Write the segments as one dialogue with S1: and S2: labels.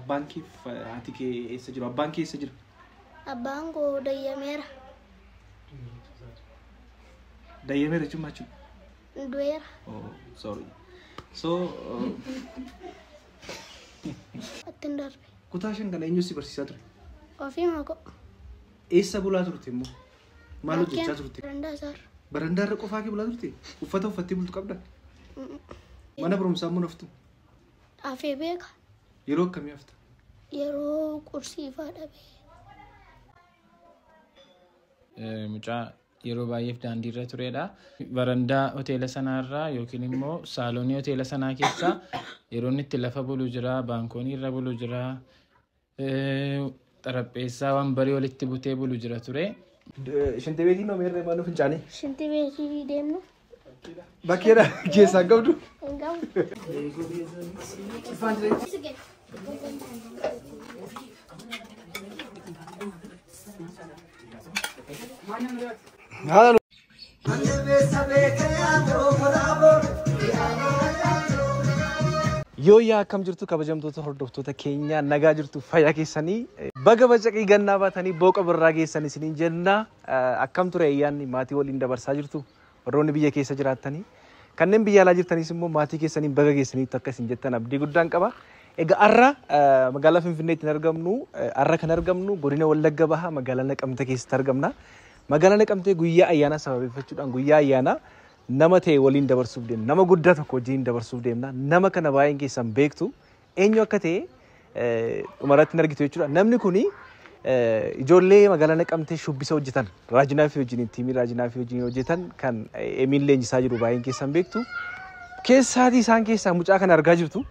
S1: Abbaan kee haati kee eessa jiru? Abbaan kee eessa jira?
S2: Abbaan koo dayyameera.
S1: Dayyameera jechuun maal jechuudha?
S2: Du'eera.
S1: Oh, sorry. So,
S2: Ittiin darbe.
S1: Kutaa 5 kana eenyu si barsiisaa ture?
S2: Ofii maqoo.
S1: Eessa bulaa turte immoo? Maal hojjechaa turte?
S2: Barandaa isaarra.
S1: Barandaa irra qofaa kee bulaa turte? Uffata uffattee bultu qabda? Mana barumsaa immoo naftu?
S2: Afee beeka.
S1: Yeroo akkamii hafta?
S2: Yeroo qursii fa'aa dhabee.
S3: Mucaa yeroo baay'eef daandii irra turedha. Barandaa hoteela sanaarraa yookiin immoo saaloonii hoteela sanaa keessa yeroo inni itti lafa bulu jira, baankoonii irra bulu jira, xarapheessaa wanbarii walitti butee bulu jira ture.
S1: Shinti beetii noo meerree maal fincaanii?
S2: Shinti beetii deemnu.
S1: Bakkeedha keessaa qabdu.
S2: Hin qabu.
S1: Yoo yaa akkam jirtu kabajamtoota hordoftoota keenya, nagaa jirtu, fayyaa keessanii, baga bacaqii gannaa baatanii booqa birraa geessan isiniin jenna. Akkam ture ayyaanni? Maatii waliin dabarsaa jirtu warroonni biyya keessa jiraattanii, kanneen biyya alaa jirtanis immoo maatii keessaniin baga geessaniitu akka isin jettan abdii guddaan qaba. Egaa har'a magaalaa Finfinneetti hin argamnu, har'a kan argamnu godina Wallagga Bahaa magaalaa Naqamtee keessatti argamna. Magaalaa Naqamtee guyyaa ayyaanaa sababeeffachuudhaan guyyaa ayyaanaa nama ta'e waliin dabarsuuf deemna. Nama guddaa tokko wajjin dabarsuuf deemna. Nama kana baay'een keessan beektu, eenyu akka ta'e dhumarratti hin argitu jechuudha. Namni kuni ijoollee magaalaa Naqamtee shubbisa hojjetan Raajinaa fi wajjin tiimii Raajinaa fi wajjin hojjetan kan Emiin leenjisaa jiru baay'een keessan beektu. Keessaatii isaan keessaa mucaa kana argaa jirtu.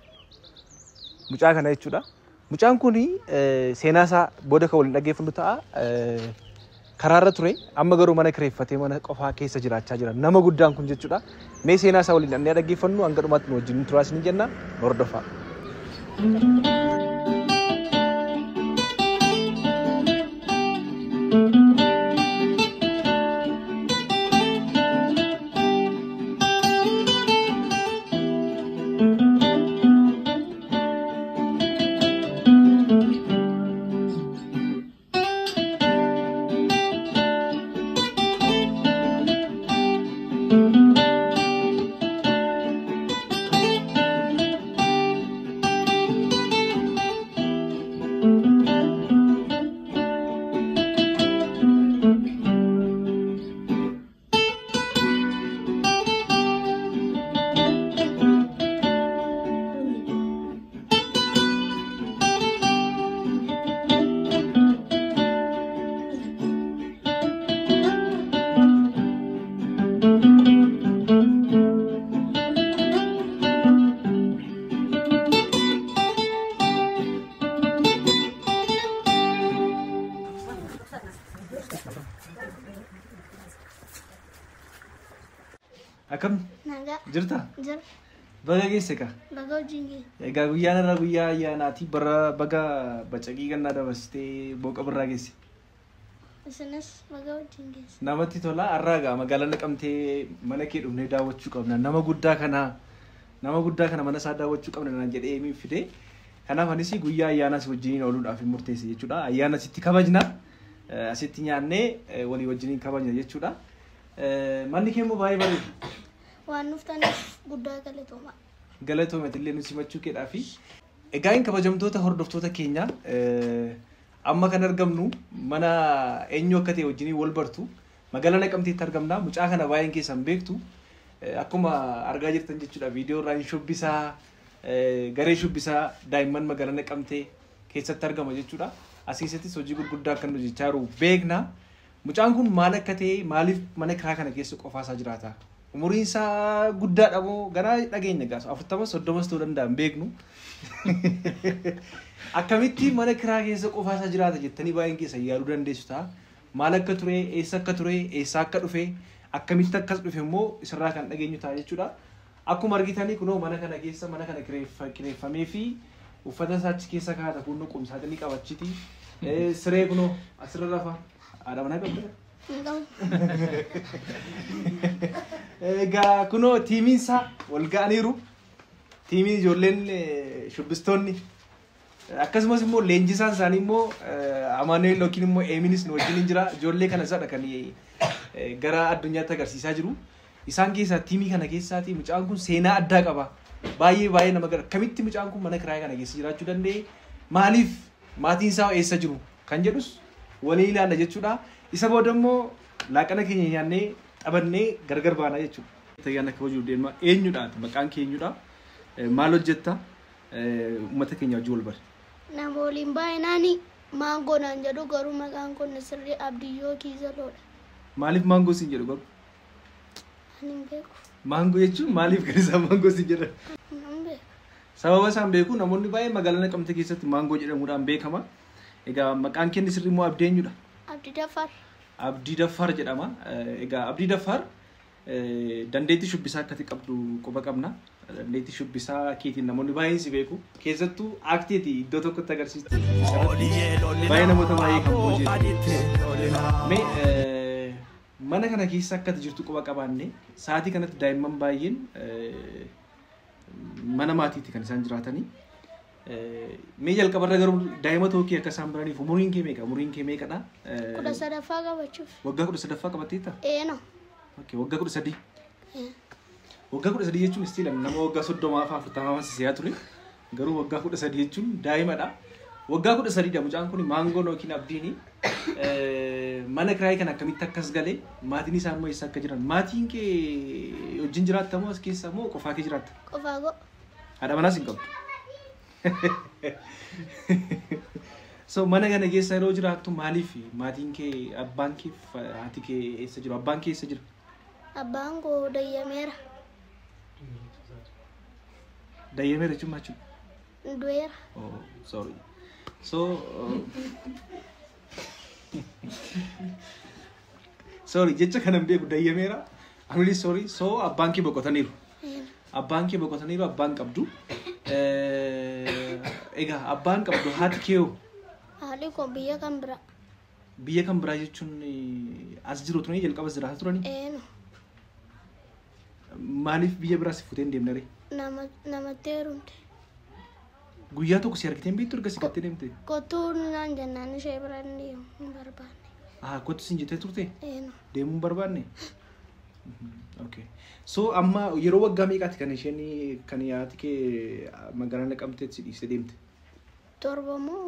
S1: Mucaa kana jechuudha. Mucaan kuni seenaa isaa booda kan waliin dhaggeeffannu ta'a. Karaarra ture, amma garuu mana kireeffatee mana qofaa keessa jiraachaa jira. Nama guddaan kun jechuudha. Mee seenaa isaa waliin dhannee dhaggeeffannu, hanga dhumaatti nu wajjin turaa isin jenna, hordofaa. Akkam
S2: Nagaa.
S1: jirta?
S2: Jira.
S1: Baga geesse ka?
S2: Baga wajjin geesse.
S1: Egaa guyyaan irra guyyaa ayyaanaati, bara baga bacaqii gannaa dabarsitee booqa birraa geesse.
S2: Isinis baga wajjin geesse.
S1: Namatti tola. Har'a egaa magaalaa Naqamtee mana kee dhufnee daawwachuu qabna. Nama guddaa kana mana isaa daawwachuu qabna naan jedhee Emiin fide. Kanaaf anis guyyaa ayyaanaa si wajjiniin ooluudhaaf hin murteesse jechuudha. Ayyaana asitti kabajna. Asitti nyaannee walii wajjiniin kabajna jechuudha. Manni kee immoo baay'ee bareeda.
S2: Waan dhuftaniif guddaa galatoomaa.
S1: Galatoomati illee nu simachuu keedhaafi. Egaa hin kabajamtoota hordoftoota keenya, amma kan argamnu mana eenyu akka ta'e wajjiniin wal bartu, magaalaa Naqamteetti argamna. Mucaa kana baay'een keessan beektu. Akkuma argaa jirtan jechuudha, viidiyoo irraa hin shubbisaa, garee shubbisaa daa'imman magaalaa Naqamtee keessatti argama jechuudha. As keessattis hojii gurguddaa akka inni hojjechaa jiru beekna. Mucaan kun maal akka ta'e, maaliif mana kiraa kana keessa qofaasaa jiraata? Umuriin isaa guddaadha moo ganaa dhageenya gaasa 40 30s ta'uu danda'a, hin beeknu. Akkamitti mana kiraa keessa qofaasaa jiraata jettanii baay'een keessa yaaduu dandeessu ta'a. Maal akka ture, eessa akka ture, eessa akka dhufe, akkamitti akkas dhufe immoo isirraa kan dhageenyu ta'a jechuudha. Akkuma argitanii kunoo mana kana keessa mana kana kireeffamee fi uffata isaa achi keessa kaa'ata, kunoo qumsaaxinii qabachiti. Siree kunoo asirra lafa. Haadha manaa qabda?
S2: Hin qabu.
S1: Egaa kunoo tiimiin isaa wal ga'aniiru. Tiimiin ijoolleen shubbistoonni Akkasumas immoo leenjisaan isaanii immoo Amaanu'eel yookiin immoo Eeminis nu wajjin jira. Ijoollee kana isadha kan gara addunyaatti agarsiisaa jiru. Isaan keessaa tiimii kana keessaati mucaan kun seenaa addaa qaba. Baay'ee baay'ee nama gara kamitti mucaan kun mana kiraayii kana keessa jiraachuu danda'e? Maaliif maatiin isaa eessa jiru kan jedhus waliin ilaalla jechuudha. Isa booda immoo laaqana keenya nyaannee taphannee gargar baanaa jechuudha. Ayyaana kabajuu deemaa eenyudha? Maqaan kee eenyudha? Maal hojjetta? Uummata keenya wajjin wal bari.
S2: Nama waliin baay'inaan maangoo naan jedhu garuu maqaan kun sirrii Abdiyyoo Kiizaloodha.
S1: Maaliif maangoo siin jedhu garuu?
S2: Ani hin beeku.
S1: Maangoo jechuun maaliif kan isaan maangoo siin jedhan?
S2: Hin beeku.
S1: Sababa isaan beeku namoonni baay'een magaalaa Naqamtee keessatti maangoo jedhamuudhaan beekama. Egaa maqaan keenya sirrii immoo Abdii eenyudha?
S2: Abdii Daffaar.
S1: Abdii Daffaar jedhama. Egaa Abdii Daffaar dandeettii shubbisaa akkati qabdu quba qabna. Dandeettii shubbisaa keetiin namoonni baay'een si beeku. Keessattuu aaktiiti iddoo tokkotti agarsiistu. Baay'ee namoota baay'ee kan booji'e. Mee mana kana keessa akkati jirtu quba qabaanne sa'aatii kanatti daa'imman baay'een mana maatiitti kan isaan jiraatanii. Mee jalqabarra garuu daa'ima tokko akka isaan biraniif umuriin kee meeqa? Umuriin kee meeqadha?
S2: 13ffaa qabachuuf.
S1: Waggaa 13ffaa qabatteetta?
S2: Eeno.
S1: Okay, waggaa 13. Waggaa 13 jechuun istiila nama waggaa 30 fa'aa 40 siyaa ture. Garuu waggaa 13 jechuun daa'imadha. Waggaa 13dha mucaan kun maangoon yookiin Abdiini. Mana kiraayii kana akkamitti akkas galee maatiin isaa immoo eessa akka jiran? Maatiin kee wajjin jiraatta moo as keessa moo qofaa kee jiraatta?
S2: Qofaa koo.
S1: Haadha manaas hin qabdu. So mana kana keessa yeroo jiraattu maaliif maatiin kee abbaan kee haati kee eessa jiru? Abbaan kee eessa jira?
S2: Abbaan koo dayyameera.
S1: Dayyameera jechuun maal jechuudha?
S2: Du'eera.
S1: Oh, sorry. So sorry jecha kana hin beeku dayyameera. I'm really sorry. So abbaan kee boqotaniiru. Abbaan kee boqotaniiru abbaan qabdu. Egaa abbaan qabdu haati kee hoo?
S2: Haadhi koo biyya kan biraa.
S1: Biyya kan biraa jechuun as jiru turanii jalqaba as jiraata turanii?
S2: Eeno.
S1: Maaliif biyya biraa si fuutee hin deemne ree?
S2: Namatti heerumte.
S1: Guyyaa tokko si argitee hin beektu erga si gattee deemte?
S2: Kottuu naan jennaan ishee bira hin deemu hin barbaanne.
S1: Ah, kottu siin jettee turte?
S2: Eeno.
S1: Deemuu hin barbaanne? Okay. So amma yeroo waggaa meeqaatti kan isheen kan haati kee magaalaa Naqamteetti si dhiistee deemte?
S2: 7 moo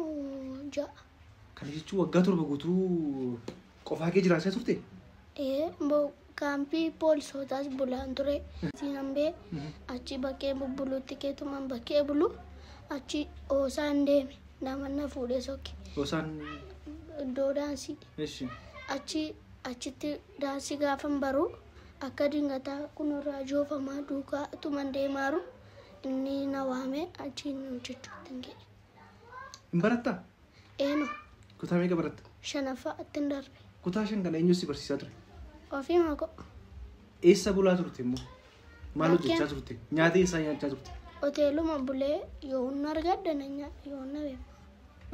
S2: 6.
S1: Kana jechuun waggaa 7 guutuu qofaa kee jiraachaa turte?
S2: Kaampii poolisootaas bulaan ture. Siinambee achi bakkee bubbuluutti keetumaan bakkee bulu achi oosaan deeme nama na fuudhee sokke.
S1: Oosaan?
S2: Iddoo daansii.
S1: Eshi.
S2: Achitti daansii gaafan baru akka dingataa kunirraa joofamaa duukaa tuman deemaaru inni na waame achiin hojjechuutti hin ga'e.
S1: Hin barattaa?
S2: Eeno.
S1: Kutaa meeqa baratta?
S2: 5ffaa ittiin darbe.
S1: Kutaa 5 kana eenyu si barsiisaa ture?
S2: Ofii maqoo.
S1: Eessa bulaa turte immoo? Maal hojjechaa turte? Nyaata eessaa nyaachaa turte?
S2: Hoteeluma bulee yoo hin argadde na nyaadha yoo na beeku.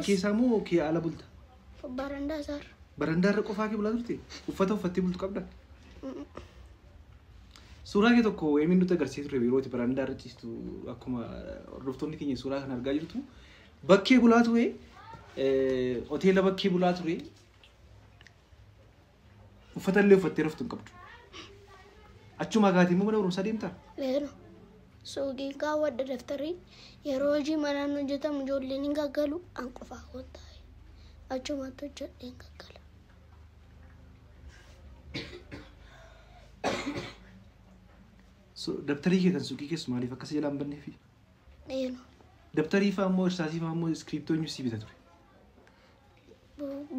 S1: Keessaa moo kee ala bulta?
S2: Barandaa isaarra.
S1: Barandaa irra qofaa kee bulaa turte? Uffata uffattee bultu qabdaa? Suuraa kee tokko Eemiin nutti agarsiisee ture yeroo itti barandaa irra ciistu akkuma hordoftoonni keenya suuraa kana argaa jirtu. Bakkee bulaa ture, hoteela bakkee bulaa ture. Uffata illee uffattee raftu hin qabdu. Achuma kaatee immoo mana barumsaa deemtaa?
S2: Eeno. Suuqiin kaawwadha daftarii yeroo hojii manaan hojjetamu ijoolleen hin gaggalu an qofaa koon taa'e. Achumatti hojjedhee hin gaggala.
S1: So daftarii kee kan suuqii keessu maaliif akkasa jalaan banneefi?
S2: Eeno.
S1: Daftarii fa'aa immoo irsaasii fa'aa immoo iskiriiptoo eenyu si bita ture?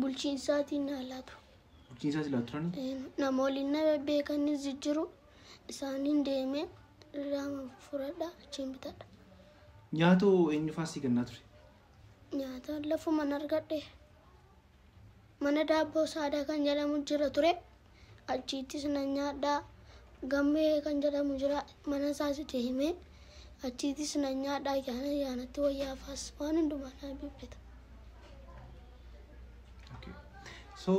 S2: Bulchiinsaatiin na laatu.
S1: Bulchiinsaa si laatu turanii?
S2: Nama waliin na bebbeekanis jijjiiru isaaniin deemee irraa fudhadha achiin bitadha.
S1: Nyaata eenyu fa'aa si kennaa ture?
S2: Nyaata lafuma argadhe. Mana daabboo saadaa kan jedhamu jira ture. Achiittis na nyaadhaa. Gammee kan jedhamu jira mana isaas deemee achiittis na nyaadhaa yaana yaanatti wayyaa faas waan hundumaa na bibbita.
S1: So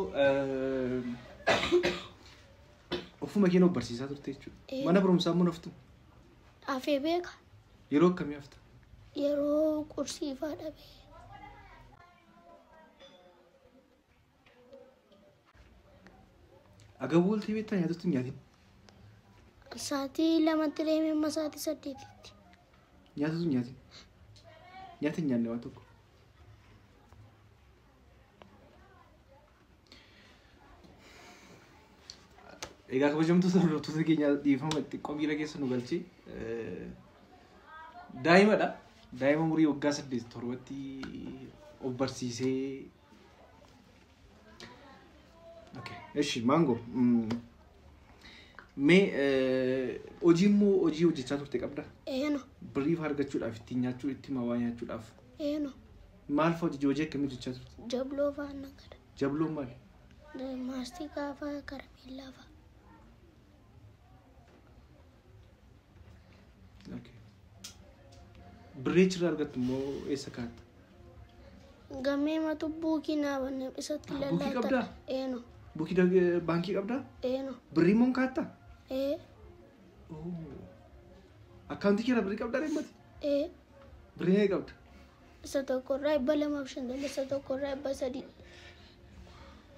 S1: ofuma kee of barsiisaa turte jechuudha. Mana barumsaa immoo naftu?
S2: Hafee beeka.
S1: Yeroo akkamii hafta?
S2: Yeroo qursii fa'aa dhabee.
S1: Agabuu ooltee beektaa nyaatatu hin nyaatin?
S2: Sa'aatii 2tti deemee amma sa'aatii 8tti.
S1: Nyaatatu hin nyaatin? Nyaata hin nyaanne waan tokko. Egaa kabajamtoota hordoftoota keenya dhiifama xiqqoo miira keessa nu galchi. Daa'imadha. Daa'ima umurii waggaa 8 7tti of barsiisee. Okay. Eshi maangoo. Mee hojii immoo hojii hojjechaa turte qabda?
S2: Eeno.
S1: Birrii fa'aa argachuudhaaf ittiin nyaachuu ittiin waa nyaachuudhaaf.
S2: Eeno.
S1: Maal fa'aa hojii hojii akkamii hojjechaa turte?
S2: Jabloo fa'aa nagada.
S1: Jabloon maali?
S2: Maastikaa fa'aa karameellaa fa'aa.
S1: Okay. Birrii achirraa argattu immoo eessa kaa'atta?
S2: Gammee matu buukii naa banne isatti
S1: Buukii
S2: lallaata.
S1: qabdaa?
S2: Eeno.
S1: Buukii baankii qabdaa?
S2: Eeno.
S1: Birrii immoo hin kaa'attaa?
S2: Ee.
S1: Akkaawuntii keerraa birrii qabdaa deemmati?
S2: Ee.
S1: Birrii meeqa qabda?
S2: Isa tokkorraa 250, isa tokkorraa 300.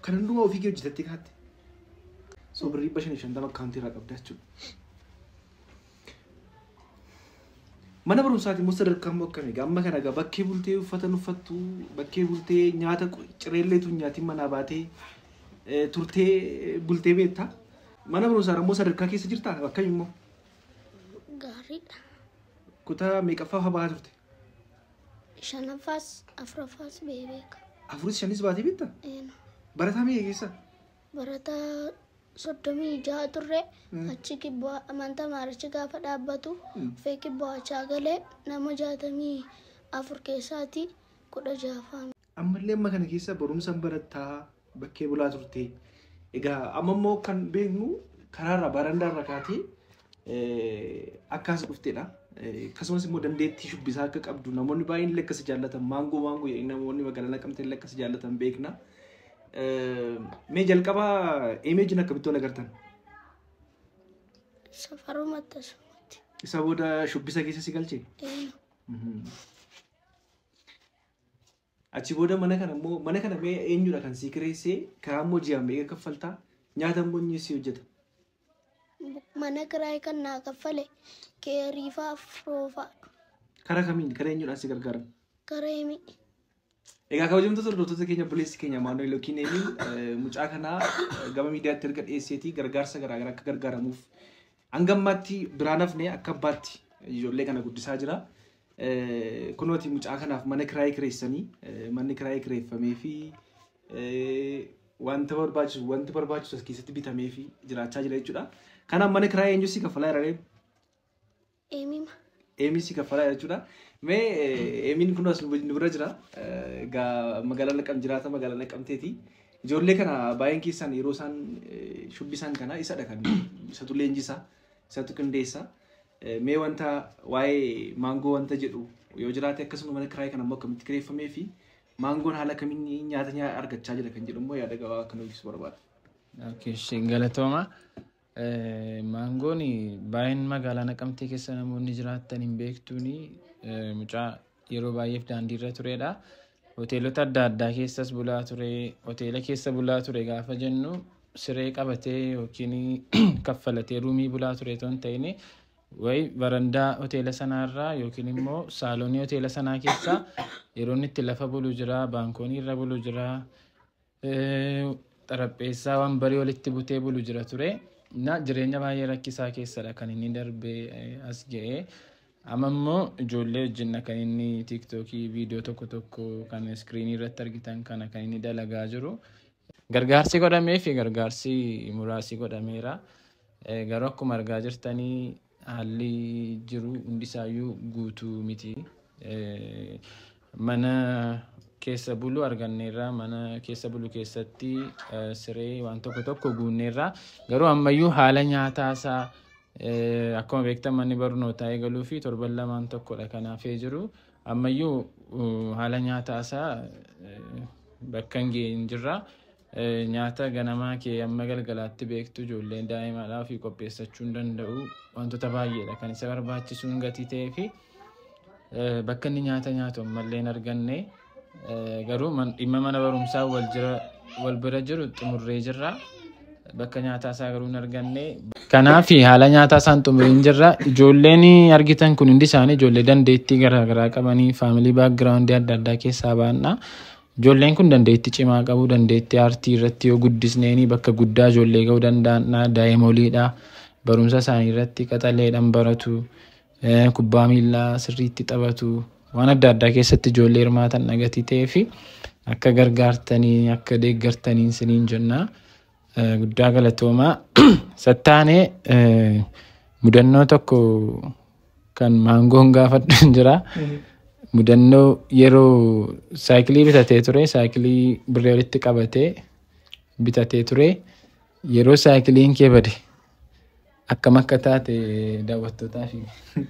S1: Kan hundumaa ofii kee hojjetattee kaa'atte? So birrii 550 akkaawuntii irraa qabda jechuudha. Mana barumsaati immoo sadarkaa immoo akkamii? Amma kana egaa bakkee bultee uffata uffattu, bakkee bultee nyaata cireelleetu nyaatiin manaa baatee turtee bultee beektaa? Mana barumsaa immoo sadarkaa keessa jirtaa? Akkami immoo?
S2: Gaariidha.
S1: Kutaa meeqaffaa fa'aa bahaa turte?
S2: 5ffaas 4ffaas beeka.
S1: 4 5 baatee beektaa?
S2: Eeno.
S1: Barataa meeqa keessa?
S2: Barataa 36 turre achi kibbaa amantaa maarichi gaafa dhaabbatu fee kibbaa galee nama 64 keessaati 16.
S1: Ammallee amma kana keessa barumsa barattaa bakkee bulaa turte. Egaa amma immoo kan beeknu karaarra barandaarra kaatee akkas dhuftedha. Akkasumas immoo dandeettii shubbisaa akka qabdu namoonni baay'een illee akkas jaallatan maangoo maangoo jedhanii namoonni magaalaa Naqamtee illee akkas jaallatan beekna. Mee jalqaba imeejiin akkamitti wal agartan?
S2: Safarumatti asumatti.
S1: Isa booda shubbisa keessa si galchee?
S2: Eeno.
S1: Achi booda mana kana immoo mana kana mee eenyudha kan sii kireessee karaa immoo ji'aan meeqa kaffaltaa nyaata immoo eenyu si hojjeta?
S2: Mana kiraayii kan naa kaffale keeriifaa roofaa.
S1: Karaa kamiin karaa eenyudhaan si gargaaran?
S2: Karaa Eemii.
S1: Egaa kabajamtoota hordoftoota keenya buleessi keenya Maanu'eel yookiin Eemiin mucaa kanaa gama miidiyaatti erga dhiyeesseetii gargaarsa garaagaraa akka gargaaramuuf hanga ammaatti biraan hafne akka abbaatti ijoollee kana guddisaa jira. Kunooti mucaa kanaaf mana kiraayii kireessanii manni kiraayii kireeffamee fi wanta barbaachisu as keessatti bitamee fi jiraachaa jira jechuudha. Kanaaf mana kiraayii eenyu si kaffalaa jira reefu?
S2: Eemiima.
S1: Eemii si kaffalaa jira jechuudha. Mee Eemiin kun as nu bira jira. Egaa magaalaa Naqam jiraata magaalaa Naqamteeti. Ijoollee kana baay'een keessan yeroo isaan shubbisan kana isadha kan isatu leenjisa isatu qindeessa. Mee wanta waa'ee maangoo wanta jedhu yoo jiraate akkasuma mana kiraayii kana immoo akkamitti kireeffamee fi maangoon haala kamiin nyaata argachaa jira kan jedhu immoo yaada gabaabaa akka nuuf ibsu barbaada.
S3: Okay, galatooma. Maangoon baay'een magaalaa Naqamtee keessa namoonni jiraatan hin beektuuni mucaa yeroo baay'eef daandiirra turedha. Hoteelota adda addaa keessas bulaa ture. Hoteela keessa bulaa ture gaafa jennu siree qabatee yookiin kaffalatee ruumii bulaa ture otoo hin ta'in wayi barandaa hoteela sanaarraa yookiin immoo saaloonii hoteela sanaa keessa yeroo inni itti lafa bulu jira, baankoonii irra bulu jira, xarapheessaa waan barii walitti butee bulu jira ture. Na jireenya baay'ee rakkisaa keessadha kan inni darbee as ga'e. Amma immoo ijoollee wajjin kan inni tiiktookii viidiyoo tokko tokko kan iskiriinii irratti argitan kana kan inni dalagaa jiru. Gargaarsi godhamee fi gargaarsi muraasi godhameera. Garuu akkuma argaa jirtanii haalli jiru hundisaayyuu guutuu miti. Mana keessa bulu arganneerra. Mana keessa bulu keessatti siree waan tokko tokko guunneerra. Garuu ammayyuu haala nyaataa isaa akkuma beektan manni barnootaa eegaluu fi torban lamaan tokkodha kan hafee jiru. Ammayyuu haala nyaataa isaa bakka hin geenye jirra. Nyaata ganamaa kee amma galgalaatti beektu ijoolleen daa'imaadhaa fi qopheessachuu hin danda'u wantoota baay'eedha kan isa barbaachisuun gatii ta'ee fi bakka inni nyaata nyaatu ammallee hin arganne. Garuu dhimma mana barumsaa wal bira jiru xumurree jirra. Bakka nyaataa isaa garuu hin arganne. Kanaaf haala nyaataa isaan xumuriin jirra. Ijoolleen argitan kun hundi isaanii ijoollee dandeettii garaagaraa qabanii family background adda addaa keessaa ba'anidha. Ijoolleen kun dandeettii cimaa qabu. Dandeettii aartii irratti yoo guddisneeni bakka guddaa ijoollee ga'uu danda'anidha. Daa'imoliidha. Barumsa isaanii irratti qaxaleedhaan baratu. Kubbaa miillaa sirriitti taphatu. Waan adda addaa keessatti ijoollee hirmaatan dhagatii ta'ee fi akka gargaartanii akka deeggartanii isiniin jenna. Guddaa galatoomaa. Sattaanee mudannoo tokko kan maangoon gaafadhu jira. Mudannoo yeroo saayikilii bitatee ture, saayikilii birrii walitti qabatee bitatee ture. Yeroo saayikiliin kee bade akkam akka taate daawwattootaaf himi.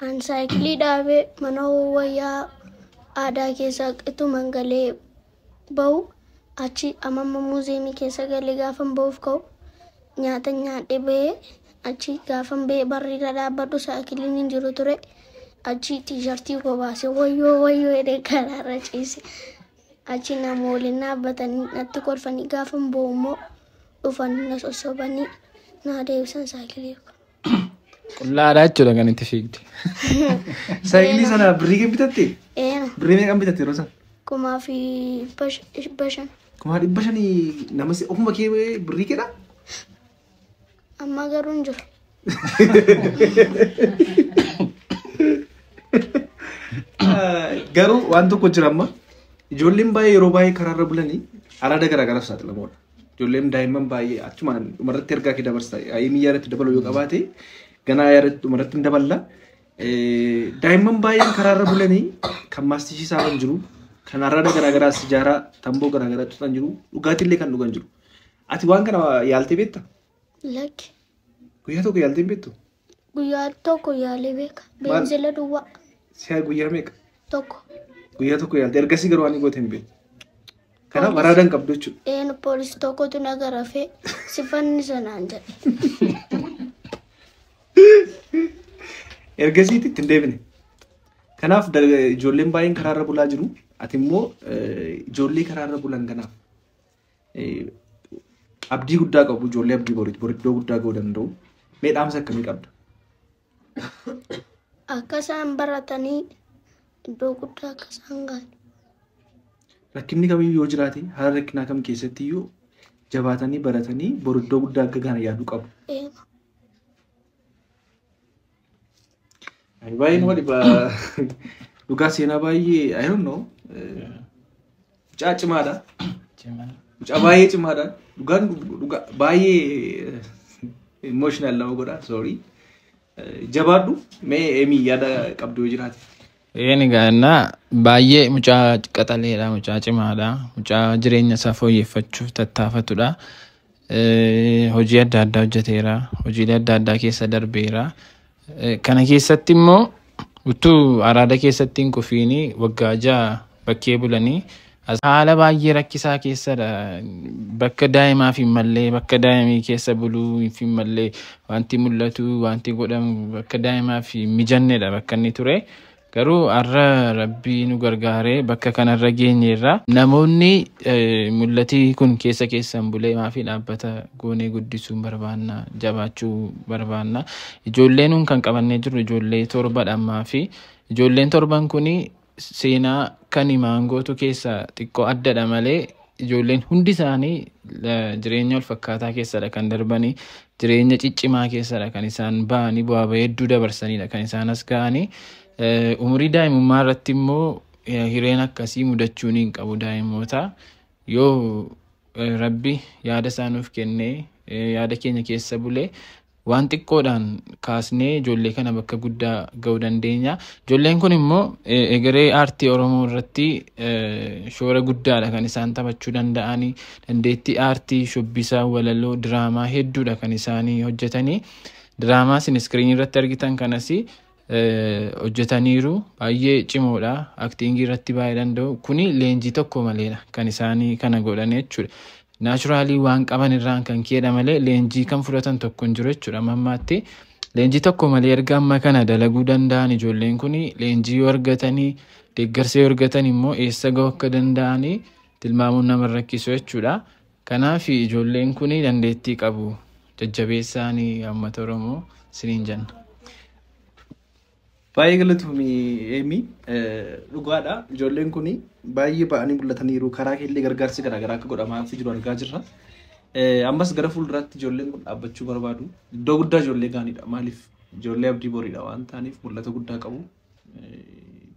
S2: An saayikilii dhaabee mana wayyaa aadaa keessa ituma galee bahu, achi amamma muuziyeemii keessa galee gaafan bahuuf ka'u, nyaata nyaadhee bahee, achi gaafan bahee barriirra dhaabbadhu saayikiliin hin jiru ture. Achi tiishartii koo baasee "Wayyoo, wayyoo" jedhee karaarra ciise. Achi nama waliin dhaabbatanii natti kolfanii, gaafan bahu immoo dhufanii na sossobanii naa deebisan saayikilii koo.
S3: Qullaadhaa jechuudha kan itti fiigde.
S1: Saayikilii sana birrii kee bitatte?
S2: Ee.
S1: Birrii meeqan bitatte yeroo sana?
S2: 1500.
S1: 500,000 nama ofuma kee birrii keedha?
S2: Amma garuu hin jiru.
S1: Garuu waan tokko jira amma. Ijoolleen baay'ee yeroo baay'ee karaarra bulanii araada garaagaraaf saaxilamoodha. Ijoolleen daa'imman baay'ee achumaan dhumarratti ergaa kee dabarsa. Ayii yaadatti dabalu yoo qabaate ganaa yaadatti dhumarratti hin daballa. Daa'imman baay'een karaarra bulanii kan maastishii saaman jiru, kan araada garaagaraa sijaaraa, tamboo garaagaraa xuxan jiru, dhugaatiillee kan dhugan jiru. Ati waan kana yaaltee beektaa?
S2: Lakki.
S1: Guyyaa tokko yaaltee hin beektu?
S2: Guyyaa tokko yaalee beeka. Beenzila duwwaa.
S1: Si'a guyyaa meeqa?
S2: Tokko.
S1: Guyyaa tokko yaalte, ergasii garuu waan goote hin beektu. Kanaaf araada hin qabdu jechuudha.
S2: Een, poolisii tokkotu na garafee "Si fannisa" naan jedhe.
S1: Ergasiitti itti hin deebine. Kanaaf ijoolleen baay'een karaarra bulaa jiru. Ati immoo ijoollee karaarra bulan kanaaf abdii guddaa qabu, ijoollee abdii boriiti, bor iddoo guddaa ga'uu danda'u. Mee dhaamsa akkamii qabda?
S2: Akka isaan baratanii iddoo guddaa akka isaan gahan.
S1: Rakkinni kamiyyuu yoo jiraate, haala rakkinaa kam keessatti iyyuu jabaatanii baratanii bor iddoo guddaa akka gahan yaaduu qabu.
S2: Eema.
S1: Baay'ee nama dhiba. Dhugaa seenaa baay'ee, I don't know. Mucaa cimaadha. Mucaa baay'ee cimaadha. Dhugaan dhugaa baay'ee emotional nama godha. Sorry. Jabaadhu, mee Emi yaada qabdu yoo jiraate.
S3: Een, egaa innaa baay'ee mucaa qaxaleedha, mucaa cimaadha, mucaa jireenya isaa fooyyeffachuuf tattaafatudha. Hojii adda addaa hojjeteera, hojiilee adda addaa keessa darbeera. Kana keessatti immoo utuu araada keessatti hin kufiini waggaa 6 bakkee bulanii haala baay'ee rakkisaa keessadha. Bakka daa'imaaf hin mallee, bakka daa'imii keessa buluu hin mallee, wanti mul'atu, wanti godhamu bakka daa'imaaf hin mijannedha bakka inni ture. Garuu har'a Rabbii nu gargaaree bakka kanarra geenyeerra. Namoonni mul'atii kun keessa keessan bulee maafii dhaabbata goonee guddisuu barbaanna, jabaachuu barbaanna. Ijoollee nuun kan qabannee jirru ijoollee torbadha ammaa fi ijoolleen torban kuni seenaa kan maangootu keessaa xiqqoo addadha malee ijoolleen hundi isaanii jireenya wal fakkaataa keessadha kan darbanii, jireenya ciccimaa keessadha kan isaan ba'anii, bu'aa bahii hedduu dabarsanidha kan isaan as ga'anii. Umurii daa'imummaa irratti immoo hireen akkasii mudachuu hin qabu daa'imoota. Yoo Rabbi yaada isaa nuuf kennee yaada keenya keessa bulee, waan xiqqoodhaan kaasnee ijoollee kana bakka guddaa ga'uu dandeenya. Ijoolleen kun immoo egeree aartii Oromoo irratti shoora guddaadha kan isaan taphachuu danda'anii. Dandeettii aartii, shubbisaa, walaloo, diraamaa hedduudha kan isaanii hojjetanii. Diraamaa isin iskiriinii irratti argitan kanas hojjetaniiru, baay'ee cimoodha. Acting irratti baay'ee danda'u. Kuni leenjii tokko maleedha kan isaanii kana godhan jechuudha. Naturally waan qaban irraan kan ka'edha malee leenjii kan fudhatan tokko hin jiru jechuudha amma ammaatti. Leenjii tokko malee erga amma kana dalaguu danda'an, ijoolleen kun leenjii yoo argatanii, deeggarsa yoo argatan immoo eessa ga'uu akka danda'anii tilmaamuun nama rakkisu jechuudha. Kanaaf ijoolleen kun dandeettii qabu, jajjabeessaan uummata Oromoo siniin jenna.
S1: Baay'ee galatoomii Eemi, dhugaadha. Ijoolleen kun baay'ee ba'anii mul'ataniiru. Karaa keellee gargaarsi garaagaraa akka godhamaa jiru argaa jirra. Ammas gara fuulduraatti ijoolleen kun dhaabbachuu barbaadu. Iddoo guddaa ijoollee gaaniidha. Maaliif ijoollee abdii boriidha waan ta'aniif mul'ata guddaa qabu.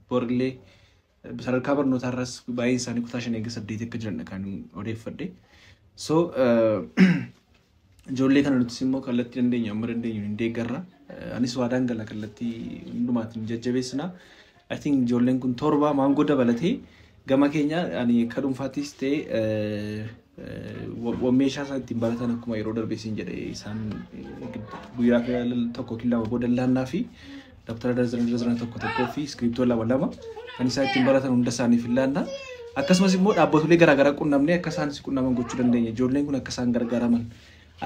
S1: Borillee sadarkaa barnootaa irras baay'een isaanii kutaa 5 eega 8 akka jiran kan odeeffadhe. So ijoollee kana nutis immoo kallattii dandeenyu amma dandeenyu hin deeggarra. Anis waadaan gala kallattii hundumaatiin jajjabeessina. I think ijoolleen kun 7 maangoo dabalatee gama keenya ani akka dhuunfaattis ta'e meeshaa isaan ittiin baratan akkuma yeroo darbe siin jedhe isaan guyyaa 1 2 booda laannaa fi dabtara darzana darzana 1 1 fi iskiriptoo 2 2 kan isaan ittiin baratan hunda isaaniif hin laanna. Akkasumas immoo dhaabbatolee garaagaraa qunnamnee akka isaan si qunnaman gochuu dandeenya. Ijoolleen kun akka isaan gargaaraman.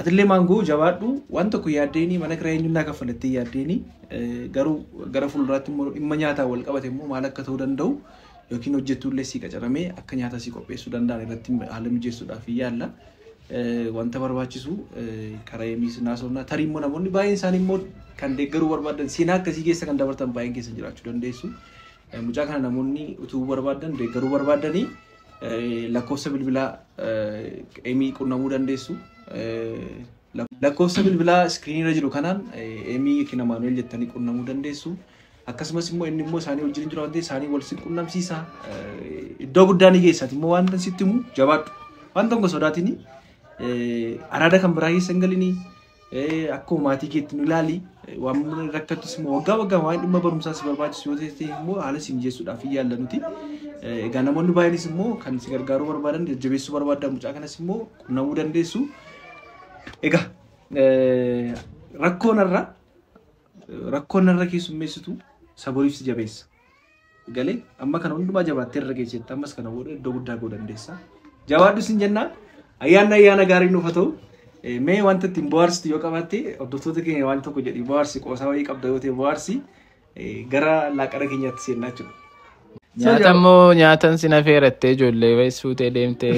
S1: Atillee maangoo jabaadhu, waan tokko yaaddeeni mana kiraa eenyunnaa kaffalattee yaaddeeni garuu gara fuulduraatti immoo dhimma nyaataa wal qabate immoo maal akka ta'uu danda'u yookiin hojjettuullee sii qacaramee akka nyaata sii qopheessuu danda'an irratti haala mijeessuudhaaf yaalla. Wanta barbaachisu karaa eemiis naasofnaa. Tarii immoo namoonni baay'een isaanii immoo kan deeggaruu barbaadan seenaa akkasii keessa kan dabartan baay'een keessa jiraachuu dandeessu. Mucaa kana namoonni utuu barbaadan deeggaruu barbaadanii lakkoofsa bilbilaa Eemii qunnamuu dandeessu. Lakkoofsa bilbilaa iskiriinii irra jiru kanaan Eemii yookiin Amaanu'el jettanii qunnamuu dandeessu. Akkasumas immoo inni immoo isaanii wajjin jiru waan ta'eef isaanii wal si qunnamsiisa. Iddoo guddaa ni geessati immoo waan sitti himu jabaadhu. Waan tokko sodaatini araada kan biraa keessa hin galini akkuma maatii keetti nu ilaali. Waan rakkattus immoo waggaa waggaa waan dhimma barumsaa si barbaachisu yoo ta'e immoo haala si mijeessuudhaaf yaalla nuti. Egaa namoonni baay'eenis immoo kan si gargaaruu barbaadan jajjabeessuu barbaadan mucaa kanas immoo qunnamuu dandeessu. Egaa rakkoon irra keessummeessitu saboriif si jabeessa. Galee amma kana hundumaa jabaattee irra geessetta ammas kana booda iddoo guddaa ga'uu dandeessa. Jabaadhu sin jennaa ayyaanni ayyaana gaarii nuuf haa ta'u. Mee wanta ittiin bohaarsitu yoo qabaatte hordoftoota keenya waan tokko jedhi bohaarsi qoosaa wayii qabda yoo ta'e bohaarsi gara laaqana keenyaatti seennaa jechuudha.
S3: Nyaata immoo nyaatan sin affeerattee ijoollee wayii suutee deemtee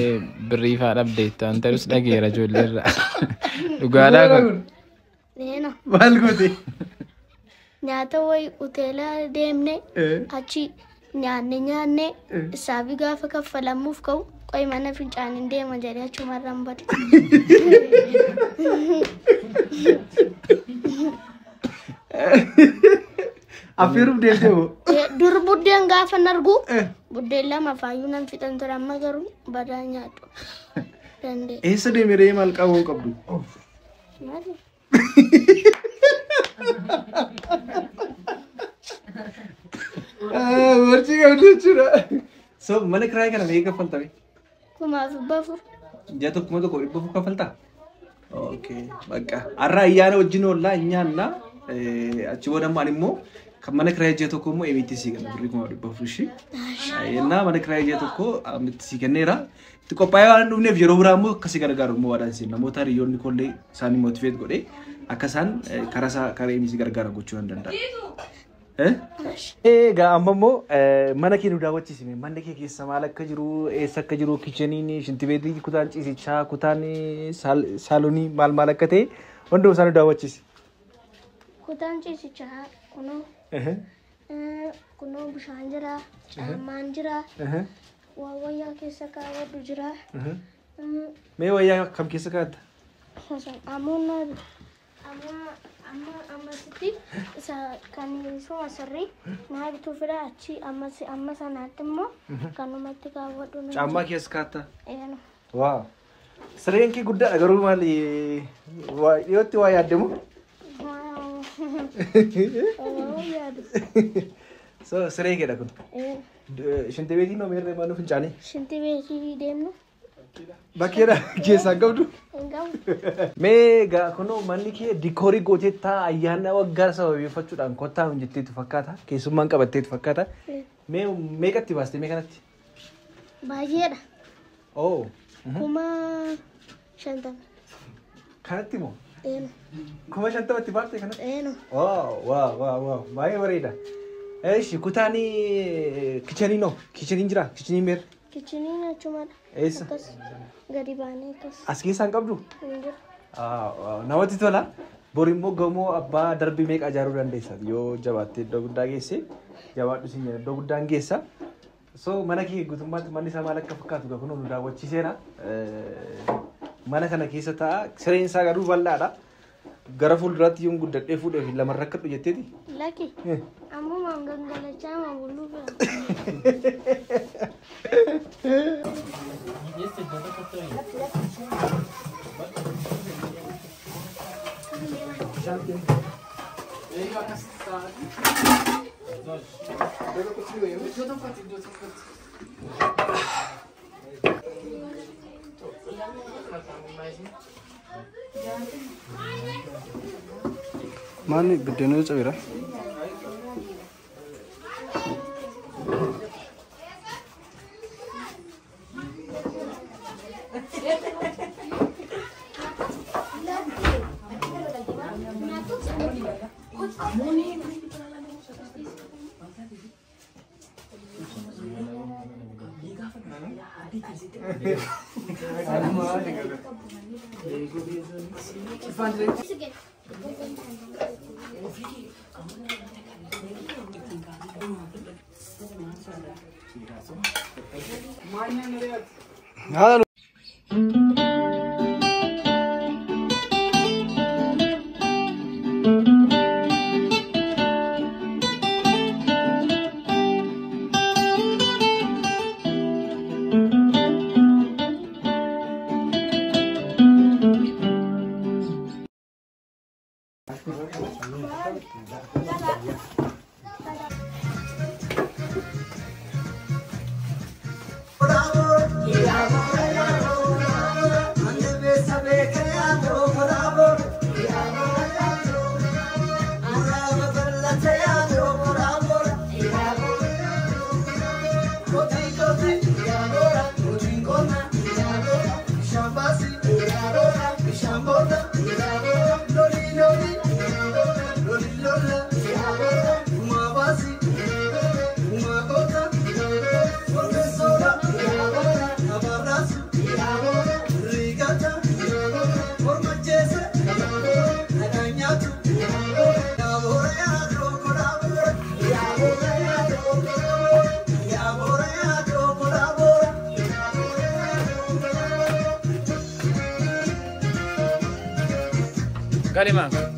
S3: birrii fa'aa dhabdeetta waan ta'us dhageera ijoollee irraa. Dhugaadhaa kun.
S2: Leena.
S1: Maal goote?
S2: Nyaata wayii hoteela deemne achi nyaanne isaafi gaafa kaffalamuuf ka'u qoy mana fincaaniin deema jedhee achumarraan bade.
S1: Affeeruuf deemtee moo?
S2: Dur buddeen gaafa argu buddeen 2 faayyuu nan fixan ture amma garuu badaa nyaadhu. Danda'e.
S1: Eessa deeme ree maal qabuu qabdu?
S2: Maali?
S1: Barchii qabdu jechuudha. So mana kiraayii kana meeqa kaffaltame?
S2: 1400.
S1: Ji'a tokko 1400 kaffaltaa? Okay, bakka. Har'a ayyaana wajjin oollaa nyaanna. Achi booda immoo ani immoo kan mana kiraayii ji'a tokko immoo Eemiitti sii kenna birrii 1400 ishii. Yennaa mana kiraayii ji'a tokko itti sii kenneera. Itti qophaa'ee waan hin dhufneef yeroo biraa immoo akkasii gargaaru immoo waadaan siin namoota hiriyoonni koollee isaanii mootiveet godhee akka isaan karaa isaa karaa Eemii si gargaaran gochuu nan danda'a. Egaa amma immoo mana kee nu daawwachiisime. Manni kee keessa maal akka jiru, eessa akka jiru, kicheniin, shintibeetii, kutaan ciisichaa, kutaan saalonii maal maal akka ta'e hunduma isaa nu daawwachiisi.
S2: Kutaan ciisichaa kunoo kunoo bishaan jira, caammaan jira, waan wayyaa keessa kaawwadhu jira.
S1: Mee wayyaa kam keessa kaa'atta?
S2: Amma ammasitti isa kan suma sirrii naa bituu fida achi amma sanaatti immoo kanumatti kaawwadhu.
S1: Caammaa keessa kaa'atta?
S2: Eeno.
S1: Waa. Sireen kee guddaadha garuu maali dhiyootti waa yaaddamu? So siree keedha kun. Shintibeetiin hoo meerree maal fincaanii?
S2: Shintibeetii deemnu.
S1: Bakkeedha keessaa qabdu?
S2: Hin qabu.
S1: Mee egaa kunoo manni kee dikoorii gootettaa ayyaana waggaa sababeeffachuudhaan kottaa hin jetteetu fakkaata. Keessummaan qabatteetu fakkaata. Mee meeqatti baaste mee kanatti?
S2: Baay'eedha.
S1: Oo.
S2: 50,000.
S1: Kanatti moo?
S2: Eeno.
S1: 50,000 baaste kanatti?
S2: Eeno.
S1: Waaw waaw waaw waaw baay'ee bareeda. Eeshi kutaan kicheniin hoo? Kicheniin jira? Kicheniin meerre?
S2: Kitcheniin achumadha.
S1: Eessa?
S2: Akkas gadi baanee akkas.
S1: As keessaa hin qabdu?
S2: Hin jiru.
S1: Namatti tola. Bor immoo gamoo abbaa darbii meeqa ijaaruu dandeessa? Yoo jabaatte iddoo guddaa geesse, jabaadhu siin jedha, iddoo guddaan geessa. So mana kee guutummaatti manni isaa maal akka fakkaatu gaa kunoo nu daawwachiiseera. Mana kana keessa taa'a. Sireen isaa garuu bal'aadha. Gara fuulduraatti yoon guddadhee fuudhee fi lama rakkadhu jetteeti.
S2: Lakki. Ammumaan gangalachaa ma buluu fedha.
S4: Maanni biddeenoo cabeera. Haala.
S3: Galima.